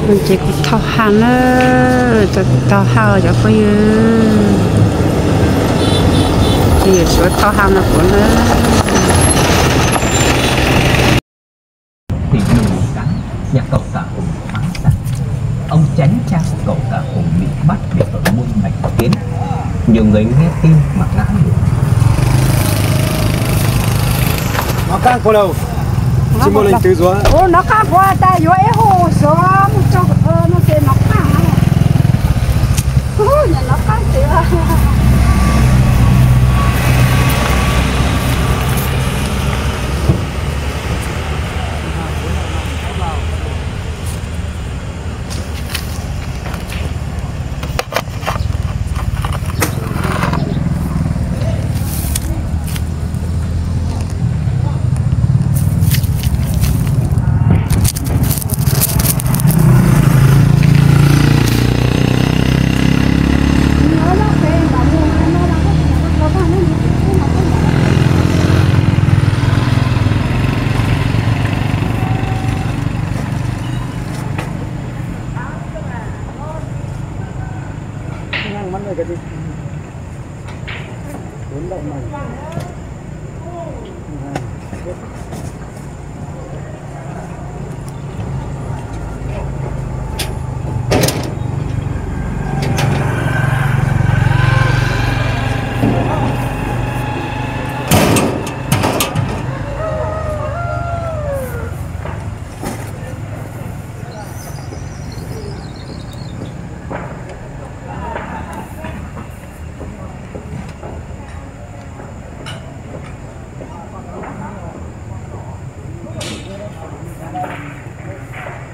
Ces kuv thauj ha na, tau kuv thauj ha cov phooj ywg, ces yawm suav thauj ha no kuv na. Thì Nông Cán nhà cậu cả Hùng phá sản. Ông chém chang cậu cả Hùng bị bắt vì tội buôn lậu. Nhiều người nghe tin mà ngã ngửa. Nov qab kuv lawm, tsis muaj leej twg zuav. Ua nov qab kuv tas yuav ib hus xuav mus tso kuv no ces nov qab. Nov qab tiag.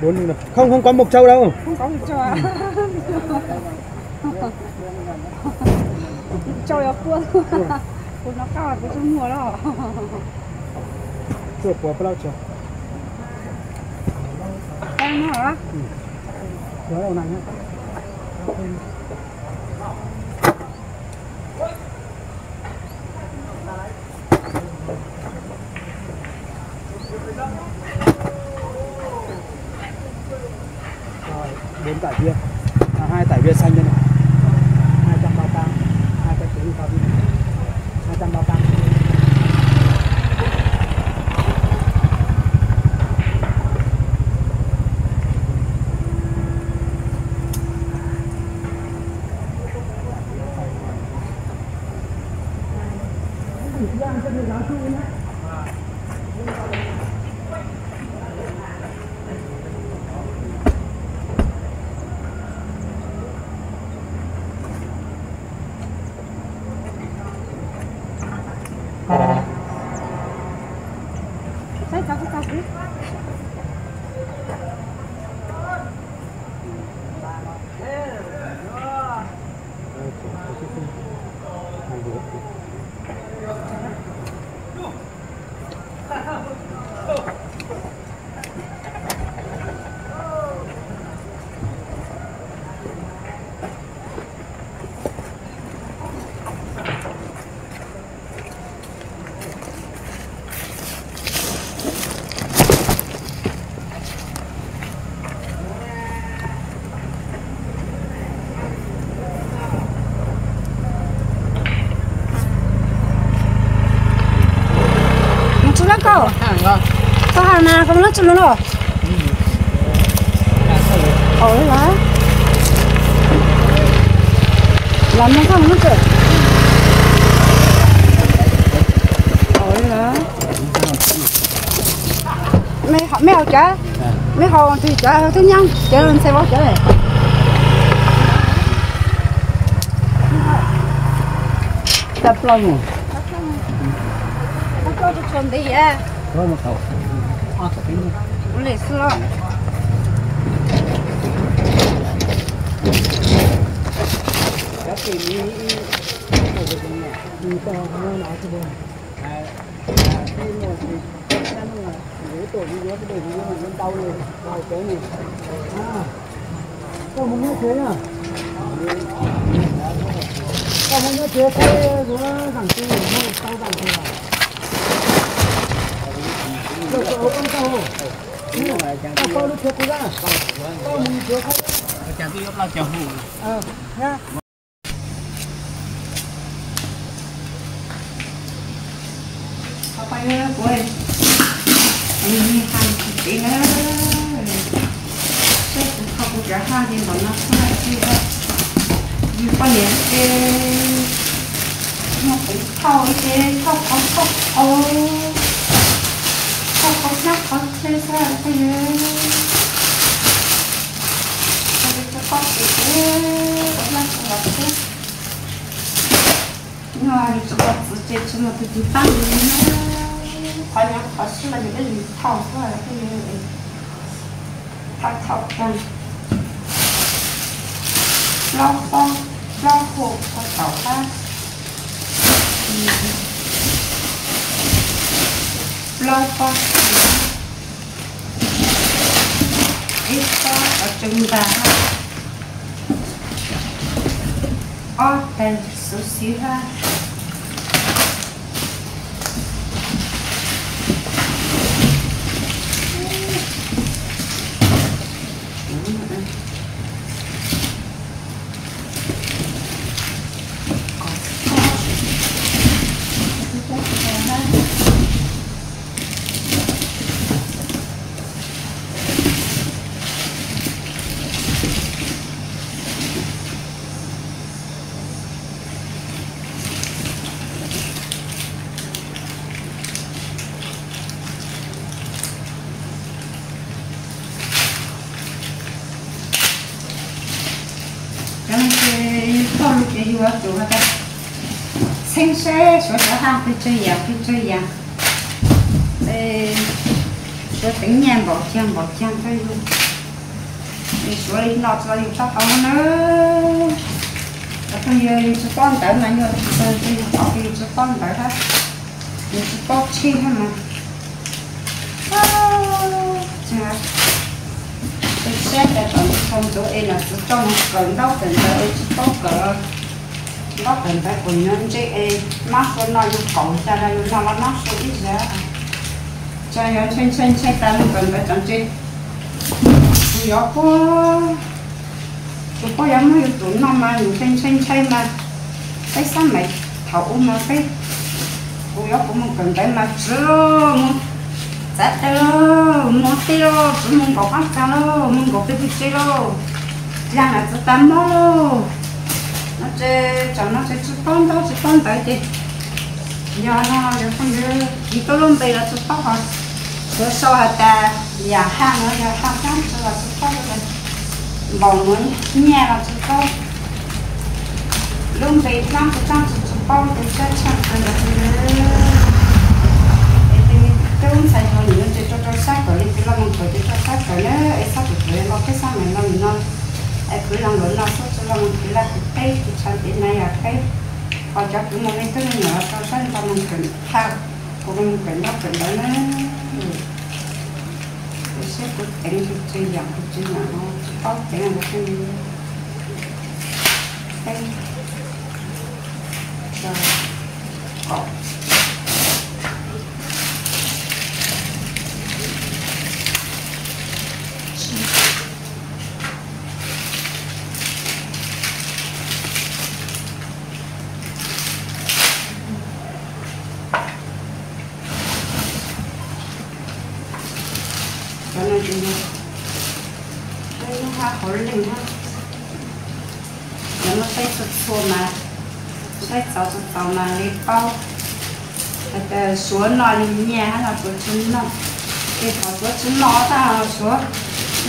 Bốn, không, không có một châu đâu. Không có một châu à? Một châu là quân. Ui. Của nó cao là của Trung Quốc đó. Chuột của Plau Chuột. Em hả? Ừ. Đó là này nhá. Rồi, bốn tải bia. À, hai tải bia xanh đây này. Hai trăm bao tang, hai trăm chín mươi bao bia. Hai trăm bao tang. Mus tsuj lab koj. Koj ha na, koj lab tsuj lub los. Ua li los. Los mus koj mus tsuj. Ua li los. Mej haus cawv, mej haus twg cawv twb nyaab cawv ntxhais vauv cawv. Tau plaub mus. Li xwb los. Koj mus nyob tsev na. Koj mus nyob tsev, kuv zaam tsis tau zaam tsis. Koj tsis ua koj tau. Kuv, kuv, kuv, kuv cov haj li npaum no xwb, yus poj niam ces muaj peev thauj ces thauj qhov thauj qhov, thauj qhov hnab qhov tse xwb phooj ywg. Yus tsis pom txiv ces ua hlab tsis los xwb. Yog yus tsis pom txiv ces tsis muaj tus twg pab yus li na. Qhov nyob qhov sib los yus ib leeg thauj xwb phooj ywg. Thauj thauj tag, plaub pob, plaub hub kua taum hab, plaub pob, ib pob qhov tswb ntas hab, ob teg xuv xiv hab. Cov no ces yus thauj lug ces yus yuav tsum has tas txheeb seb suav cov haj pes tsawg yaam pes tsawg yaam, suav teev nyiaj npaum caag npaum caag rau yus. Suav li no tsis tau yus txhob tau na. Cov phooj ywg, yus tsis paub ntawv mas nyuaj tshaj plaws, yus paub ces yus tsis paub ntawv hab, yus tsis paub tsheb hab mas. Tsis saib tas thaum ntawd thaum ntxuv es nam txiv tau mus kawm ntaub kawm ntawv es tsis paub kawm ntaub kawm ntawv kuas yuav ntse es mab sua no yus kaum xya los yus no los mab sua ib zag. Tsis yog ntshai ntshai ntshai tas mus kawm ntawv txom ntse. Kuv yuav puab, kuv puab yuav muab yus tus noj mas yus ntshai ntshai ntshai mas peb xab maim thaum ub mas peb, kuv yuav kuv mus kawm ntawv mas tsis mus txav taw lauj, mus teb lauj, tsis mus nkaum qab txag lauj, mus nkaum peg peg tse lauj, dlaag nam txiv tas mob lauj. No ces tsam no ces tsis paub ntaub tsis paub ntawv ces yog no yog phooj ywg kis tuab lub npe los tsis paub hos, suav sau has tas yam haj no yog haj dlaab tsi los tsis paub, npaum nuav nyiaj los tsis paub, lub npe dlaab tsi dlaab tsi tsis paub ces tshaib tshaaj kawg nkaus li. Es tug tub ntxhais hluas nws ces rau rau sab kawm li, tsis lug moog kawm ces rau sab kawm na, es txhob txwm kawm los peb xab maim no nim no, es kwv lug luas no xwb tsis lug moog kwv laj kwv teb, kwv tshav tiv na yog peb, hos cov kwv moog le tub me nyuam los rau sab nrug moog kawm thaj, kuv moog kawm ntaub kawm ntawv na. Kuv saib kuv teev tsis tsw yaam, kuv tsw yaam no tsis paub teev li. Peb, rau, kaum, tsib. Cov no ces yog peb lub hab hauv leej hab. Cov no saib txhua txhua mas, saib txaus txaus mas li paub has tas suav noj li nyiaj hab los suav tsi noj. Ces thaum suav tsi noj tab suav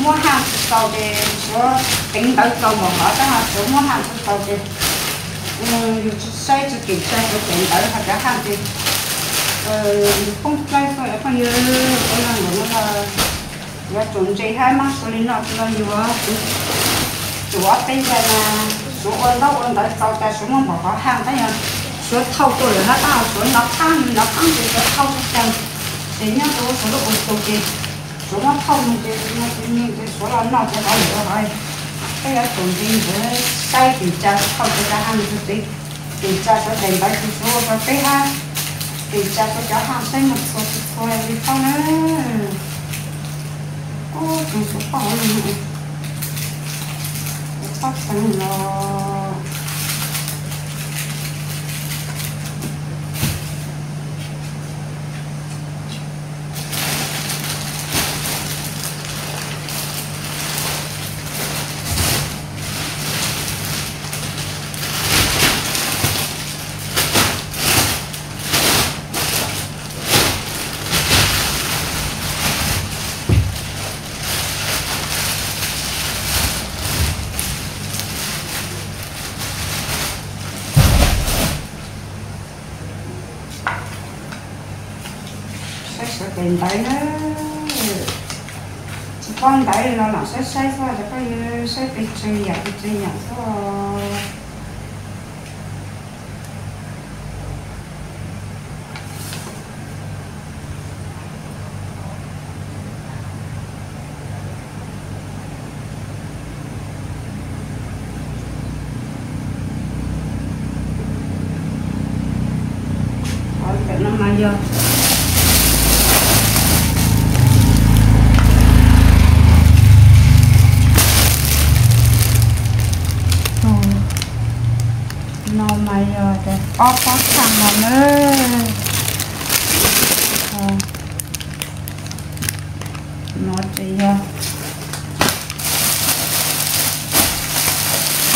muab haj tsi tau ces suav teev ntawv tau npaum hov tab suav muab haj tsi tau ces yus tsi saib tsi kev tsa suav teev ntawv has cov haj ces yus poob plaib xwb phooj ywg. Ua neeg nkaum no los yuav tsum ntse hab mab suav li no tsi los yuav tsum ob peb zaug mas suav ua ntaub ua ntawv txaus tas suav muab npaum hov haj tab yog suav thauj tuaj lawm hab tab suav nov qaab nov qaab ces suav thauj tsi tau. Ces nyob rau suav lub ua tug ces suav muab thauj moog ces no ces suav los noj ces hov lawm hov. Peb yuav tsum ntse ntawd saib kev tsa suav thauj tsi tau haj ntawd, kev tsa suav teev ntawv tsi txhua rau peb hab, kev tsa suav cov haj saib muaj txhua tsi txhua li paub na. Ub, tseem tshuav poj hauv no, poj teev los. Saib sawv daws ntawv na. Tsis paub ntawv li los lam saib saib xwb cov phooj ywg, saib pes tsawg yam pes tsawg yam xwb. Ntawm no mas yog, no mas yog ob pob txha no na. No ces yog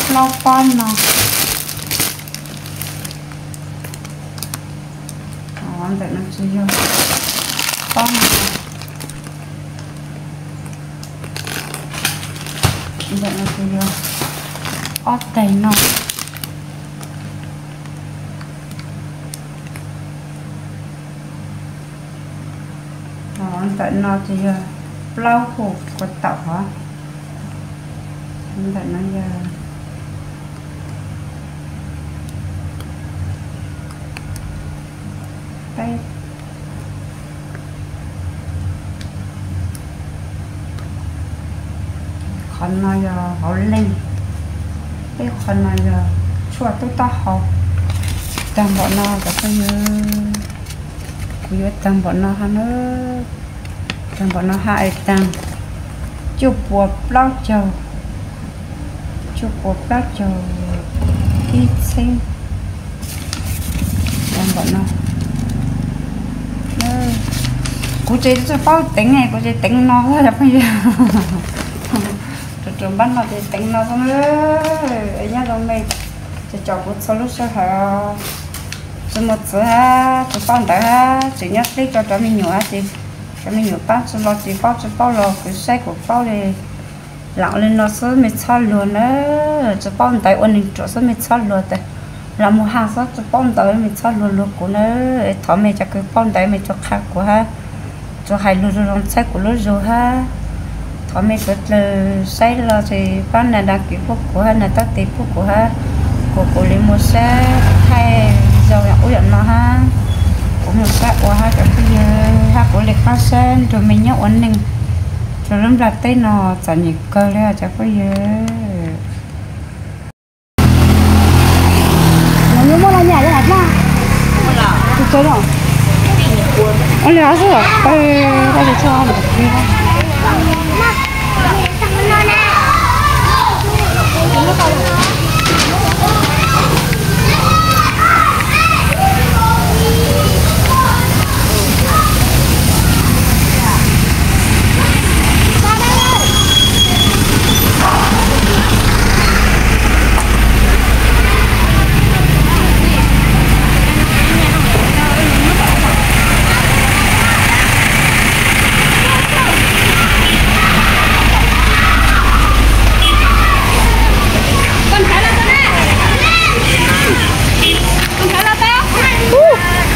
plaub pob no. Ntawm no ces yog pob no. Ntawm no ces yog ob teg no. Ntawm no ces yog plaub hub kua taum hov. Ntawm no yog peb, qhov no yog hauv leej, peb qhov no yog tshuaj tub taub hau. Tag npaum no cov phooj ywg, kuv yuav tag npaum no hab na. Tag npaum no hab es tag cuaj puas plaub caug, cuaj puas plaub caug ib txheeb. Tag npaum no. Kuv ces tsis paub teev, kuv ces teev no xwb cov phooj ywg. Rau rau npab no ces teev no xwb. Nyob zoo me, ces tso kuv txhua lub sij hawm, tsis muaj txwv hab tsis paub ntawv hab tseem nyob hleb rau cov me nyuam hab ces cov me nyuam pab tsis los ces paub tsis paub los kuv saib kuv paub li. Lam ua li no xwb mej txhob luag na, tsis paub ntawv ua neeg ruam xwb mej txhob luag tas. Lam mus haj xwb tsis paub ntawv mej txhob luag luag kuv na. Thov mej cov kws paub ntawv mej tsuas qha kuv hab, tsuas hais lug zoo zoo txhawb kuv lub zug hab. Thov mej sawv dlawg saib los ces pab nias dag kis pub kuv hab, nias tawb tes pub kuv hab, kuv kuv li mus sab thaij zoo yam ub yam no hab, kuv mus sab ua hab cov phooj ywg hab kuv li qab sab nrug mej nyob ua neeg rau lub nplaj teb no txom nyem kawg li cov phooj ywg.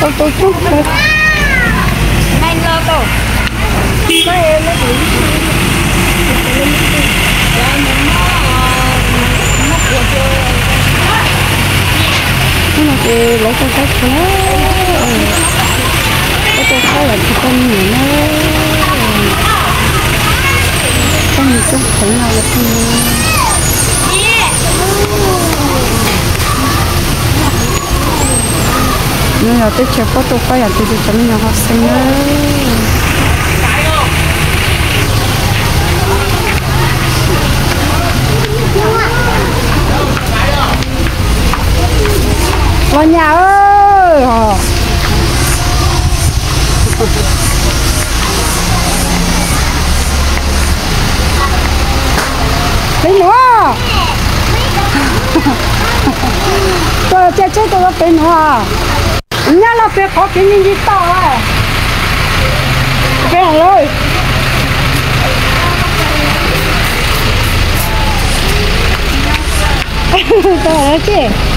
Tau tau tub kawg. Hnub no ces lawv tau saib tshua, lawv tau saib lawm tsis tau me nyuam na. Txoj me tub kheev no los tsis Nws yog teb chaws paub tuaj paub yam twg ces cov me nyuam ho xeeb na. Nyab, peb nuav, tuaj tsa tsheb tuaj peb nuav. Nyab los peb qhov kev me ntsis toj, peb lawm. Tsis